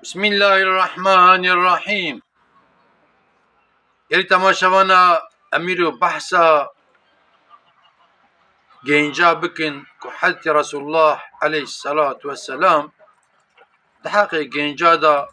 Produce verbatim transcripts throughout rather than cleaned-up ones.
Bismillahirrahmanirrahîm. Gelî temaşevana em îro behsa gênca bikin ku Hezretî Resulullah aleyhisselatu vesselam di heqê gênca de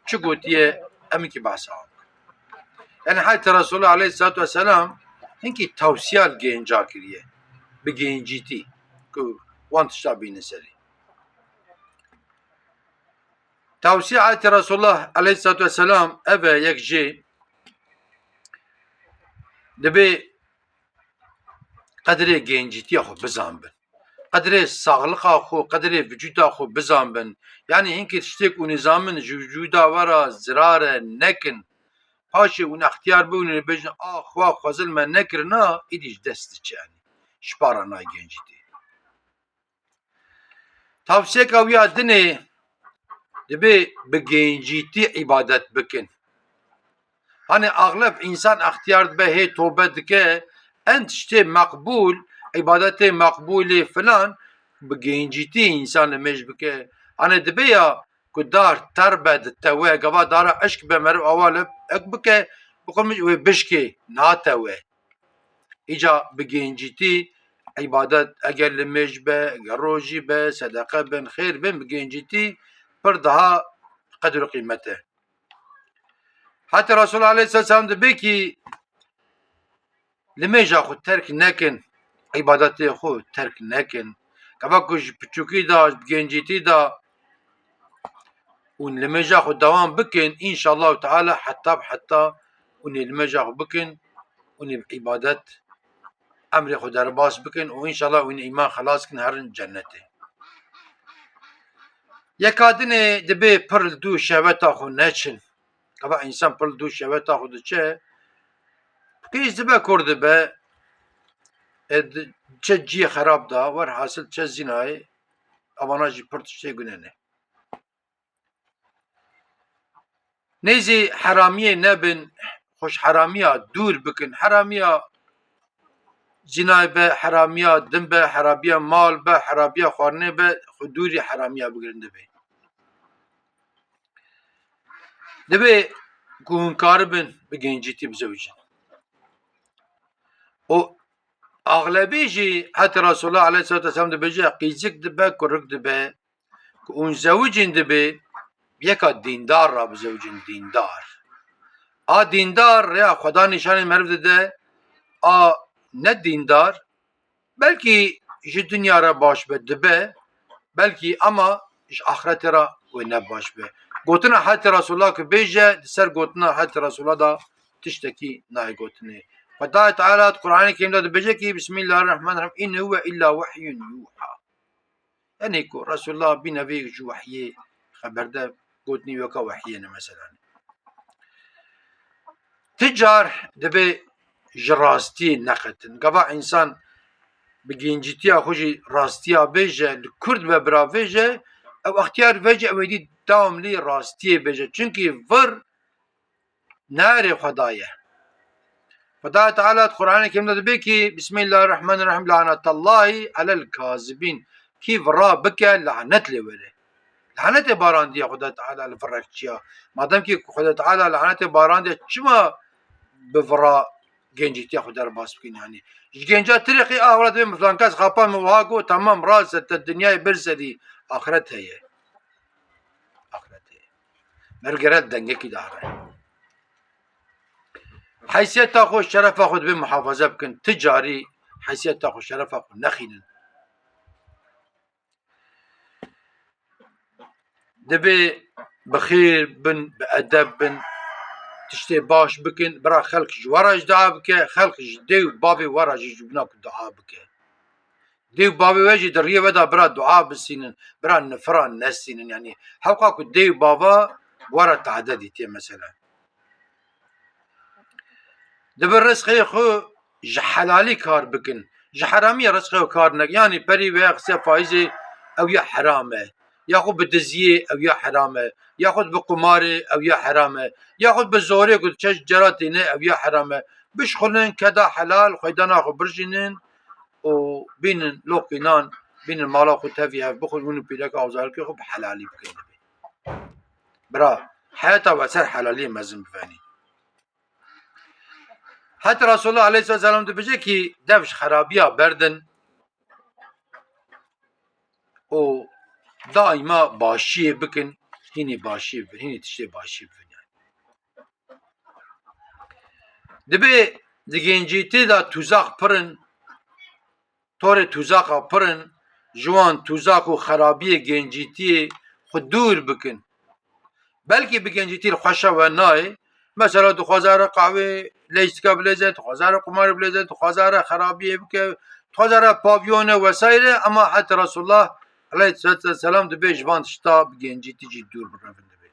çi gotiye, em kî behsa wan bikin. Yani Hezretî Resulullah aleyhisselatu vesselam hinkî tewsiya li gênca kiriye bi gêncîtî ku wan tişta bînin serî. Tavsiye Hezretî Resulullah aleyhissalatu vesselam ev e, yek jê dibê qedrê gencîtiya xwe bizanbin. Qedrê saxliqa xwe, qedrê vücuda xwe bizanbin. Yani hinkî tiştê ku nizanbin ji vücuda we re zirare nekin. Paşê hûn extiyar bibin û bêjin, "A xwe xwezil me nekirina", îdî ji dest diçe, yani ji para nayê gencîtî. Tavsiyeka wî ya dinê dibê bi gencîtî îbadet bikin. Hani axlef însan extiyar dibe, hê tobe dike, en tiştê meqbûl, îbadetê meqbûlê filan, bi gencîtî însan li mêj bike. Hani dibe ya ku dar ter be ditewe, gava dara eşk be meriv awa li ek bike, bixwe wê bişkê, natewe. Îca bi gencîtî îbadet, eger limêj be, eger rojî be, sedeqe bin, xêr bin, bi gencîtî pir daha qedir û qîmet e. Heta Resulullah aleyhisselam dibê ki limêja xwe terk nekin, îbadetê xwe terk nekin. Gava ku ji piçûkî de, ji gencîtî de hûn limêja xwe dewam bikin, înşallahu teala heta bi heta hûn ê limêja xwe bikin, hûn ê bi îbadet emrê xwe derbas bikin û înşallah hûn ê îman xelas kin herin cennetê. Yeka dinê dibê pir li dû şehweta xwe neçin. Gava însan pir li dû şehweta xwe diçe, qîz dibe, kur dibe, e, di-, çe ciyê xerab da, werhasil çe zînayê, evana jî pir tiştê gune ne. Nêzî heramiyê nebin, xwe ji heramiya dûr bikin. Heramiya zînayê be, heramiya din be, heramiya mal be, heramiya xwarinê be, xwe dûrî heramiya bigirin dibê. Dibê ku hûn karibin bi gencîtî bizewicin. Û axlebî jî heta Resulullah aleyhisselatu vesselam dibêje, qîzik dibe, kurik dibe, ku hûn zewicin dibê yeka dîndar re bizewicin, dîndar. A dîndar rêya Xweda nîşanê meriv dide, a ne dîndar, belkî ji dinya re baş be, dibe, belkî ama ji axretê re wê ne baş be. Gotina heta Resulullah ku bêje, di ser gotina heta Resulullah de tiştekî nayê gotinê. Xwedayê Teala di Qur'anê Kerîm de dibêje ki, "Bismillahirrahmanirrahîm, in huve illa wehyun yuha." Yani ku Resulullah bîne vê ji wehyê xeber de, gotinî weka wehyê ne mesela. Ti car dibê ji rastiyê neqetin. Gava însan bi gencîtiya xwe jî rastiya bêje, li kurd be bira vêje, ew extiyar vêje, ew êdî dewamlî rastiyê bêje. Çunkî vir nerê Xweda ye. Xweda Teala di Qur'anê Kerîm de dibê ki, "Bismillahirrahmanirrahîm, lanetallahi alel kazibîn." Kî vira bike, lanet lê were. Lanetê barandiye Xweda Teala li virek çiya. Madem ki Xweda Teala lanetê barandiye, çima bi vira gencîtiya xwe derbas bikin yani? Ji genca tirêqî a wela dibê min filan kes xapa min wiha got, tamam, rast e, te dinyayê bir serî, axiret heye. Axiret heye. Mergere dengekî dare. Heysiyeta xwe, şerefa xwe dibê muhafaza bikin. Ti carî heysiyeta xwe, şerefa xwe nexînin. Dibê bi xêr bin, bi edeb bin, tiştê baş bikin, bira xelk ji we re jî dua bike, xelk ji dê û bavê we re jî ji bina ku dua bike. Dê û bavê we jî di riyê we de bira dua bisînin, bira nifira nesînin. Yanî hewqa ku dê û bava we re tade dîtiye mesela. Dibe rizqê xwe ji helalî kar bikin. Ji heramiya rizqê xwe kar nekin. Yanî perî we xistiye faîzê, ew ya heram e. Yaxud bi diziyê, ew ya heram e. Yaxud bi qumarê, ew ya heram e. Yaxud bi zorê ku diçe ji cera têne, ew ya heram e. Bişxulin keda helal, xweydana xwe birjînin û bînin loqînan, bînin mala xwe tevî hev bixwin, hûn û pîreka ozarkê xwe bi helalî bikin dibê. Bira, heta we ser helaliyê mezin bivenî. Heta Resulullah aleyhisselam dibêje ki dev ji xerabiya berdin û daîma başiyê bikin, hînî başiyê bibin, hînî tiştê başiyê bibin yani. Dibê di gencîtî de tuzak pir in, torê tuzaxa pir in, ji wan tuzak û xerabiyê gencîtiyê xwe dûr bikin. Belkî bi gencîtî li xweşa we nayê. Mesela dixwaze re qehwê leyîstika bilêze, dixwaze re qumarê bilêze, dixwaze re xerabiyê bike, dixwaze re pavyone wesayre, ama heta Resulullah aleyhisselatu vesselam dibê ji van tişta bi gencîtî jî dûr birevin dibê.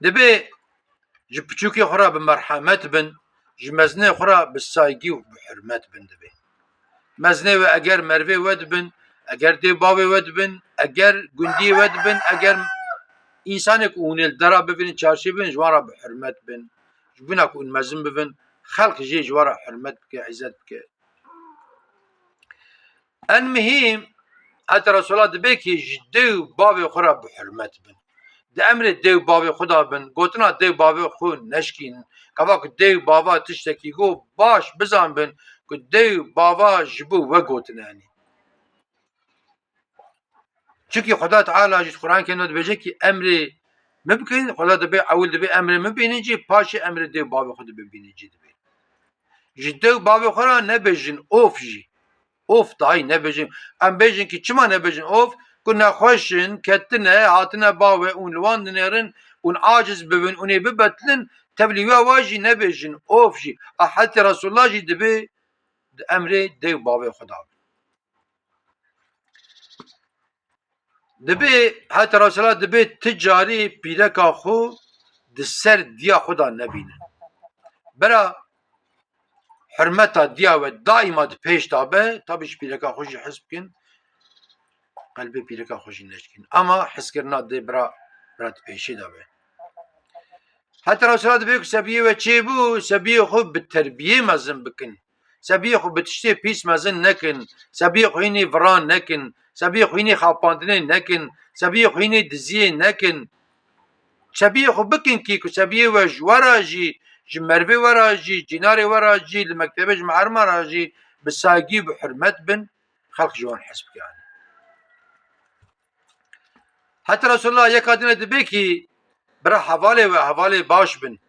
Dibê ji piçûkê xwe re bi merhemet bin, ji mezinê xwe re bi saygî û bi hurmet bin dibê. Mezinê we eger merivê we dibin, eger dê bavê we dibin, eger gundiyê we dibin, eger însanê ku hûn ê li dera bibînin, çarşî bibin, ji wan re bi hurmet bin. Ji bona ku hûn mezin bibin, xelk jê ji wan re hurmet bike, îzzet bike. En mihîm, heta Resulullah dibê ki ji dê û bavê xwe re bi hurmet bin. Di emrê dê û bavê xwe de bin, gotina dê û bavê xwe neşkînin. Gava ku dê û bava tiştekî got, baş bizanbin ku dê û bava ji bo we gotine, yanî. Çimkî Xuda Teala jî di Quran Kerîm de dibêje ki emrê min bikin, Xuda dibê ewil dibê emrê min bînin jî, paşê emrê dê û bavê xwe dibê bînin jî dibê. Ji dê û bavê xwe re nebêjin of jî. Of dayî nebêjin. Em bêjin ki çima nebêjin of? Ku nexweş in, ketine, hatine bavê ûn li wan dinêrin, ûn aciz bibin, ûn ê bibetilin, tevlî we wa jî nebêjin of jî. A hetê Resulullah jî dibê di emrê dê û bavê xwe de bin. Dibê heta Resûla dibê ti carî pîreka xwe di ser diya xwe de nebîne. Bira hurmeta diya we daîma di pêş de be, tabî ji pîreka xwe jî hez bikin, qelbê pîreka xwe jî neşkin. Ama hezkirina dê bira, bira di pêşê de be. Heta Resûla dibê ku sebiyê we çêbû, sebiyê xwe bi terbiyê mezin bikin. Sebiyê xwe bi tiştê pîs mezin nekin. Sebiyê xwe hînî viran nekin. Sebiyê xwe hînî xapandinê nekin. Sebiyê xwe hînî diziyê nekin. Sebiyê xwe bikin kî ku sebiyê we ji we re jî, ji merivê we re jî, cînarê we re jî, li mektebê ji miherima re jî bi saygî, bi hurmet bin, xelk ji wan hez bike. Heta Resûlullah yeka dine dibê kî bira hevalê we, hevalê baş bin.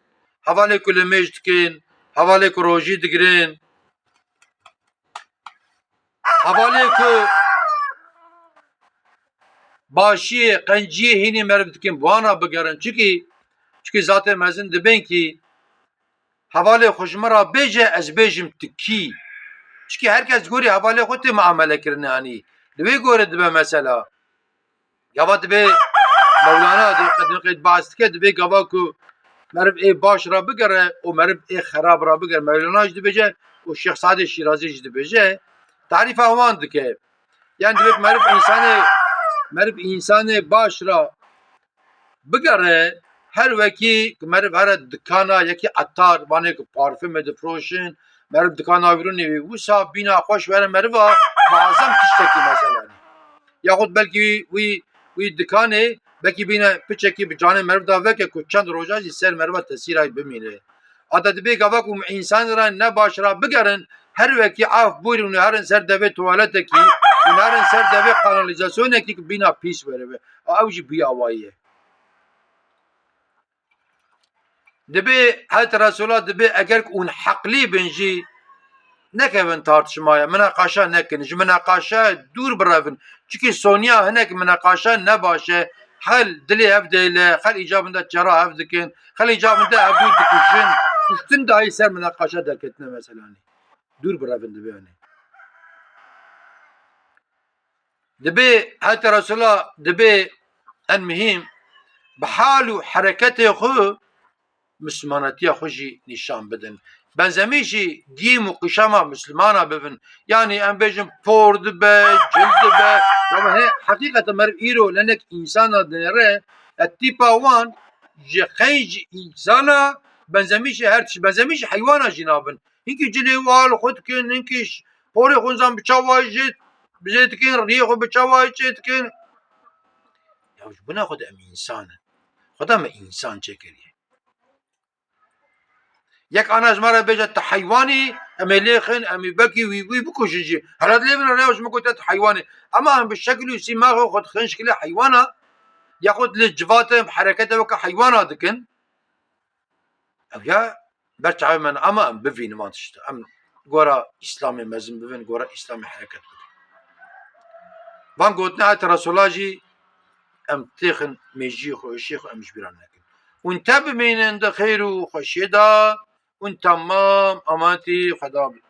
Hevalê ku limêj dikin, hevalê ku rojî digirin, hevalê ku başiyê, qenciyê hînî meriv dikin, bi wan re bigerin. Çikî, çikî zatê mezin dibên kî hevalê xwe ji min re bêje, ez bêjim tu kî. Çikî her kes gorî hevalê xwe tê muamele kirinê, anî. Li wê gore dibe mesela. Gava dibê Mewlana di qedin qeyd bahs dike, dibê gava ku meriv ê baş re bigere û meriv ê xerab re bigere. Mewlana jî dibêje û Şêx Sadê Şîrazî jî dibêje. Tarîfa wan dike. Yani dibê meriv însanê, meriv însanê baş re bigere, her wekî ku meriv here dikana yekî etar, vanê ku parfumê difroşin, meriv dikana wî rûnê wî, wisa bîna xweş were meriva, muazzam tiştekî mesela. Yaxud belkî wî, wî, wî dikanê, belkî bîne piçekî bi canê meriv da veke ku çend roja jî ser meriva tesîra wî bimîne. Ata dibê gava ku însan re ne baş re bigerin, her wekî af bûrî û herin ser devê tuwaletekî û herin ser devê kanalîzasyonekî ku bîna pîs were ve. A ew jî bî awayî ye. Dibê het Resûla dibê eger ku hûn heqlî bin jî nekevin tartişmaya, minaqaşa nekin, ji minaqaşa dûr birevin. Çikî sonya hinek minaqaşa ne baş e, hel dilê hev dêle, hel îcabin de çera hev dikin, hel îcabin de hev dû dikujin. Kuştin dahî ser minaqaşa derketine meselanê. Dûr birevin dibê anê. Dibê heta Resûla dibê en mihîm bi hal û hereketê xwe Mislimanetiya xwe jî nîşan bidin. Benzemî jî gîm û qîşama Mislimana bibin. Yanî em bêjin por dibe, cil dibe. Ama he, heqîqeten meriv îro lenek însana dinêre, e, tîpa wan ji qenc însana benzemî jî her tişt, benzemî jî heywana jî nabin. Hinkî cilê wan li xwe dikin, hinkî ş-, porê xwe nizam bi çawa jê, jê dikin, riyê xwe bi çawa çê dikin. Ya Ji bûna xwe de em însan in. Xweda me însan çêkiriye. Yek ana ji me re bêje tu heywanî, em ê lêxin, em ê bekî wî wî bikujin jî. Hela dilê min re ji min gote tu heywanî. Ema em bi şekil û sîmaxê xwe dixin şekilê heywana, yaxud lê civatê em herekete weke heywana dikin. Ew ya ber çavê me ne, ema em bivînin van tişta. Em gora Îslamê mezin bibin, gora Îslamê hereket bikin. Van gotina Ayet Resûla jî em têxin mêjiyê xwe, êşiyê xwe em ji bîra nekin. Hûn te bimînin di xêr û xweşiyê de, hûn temam emanetî Xweda bin.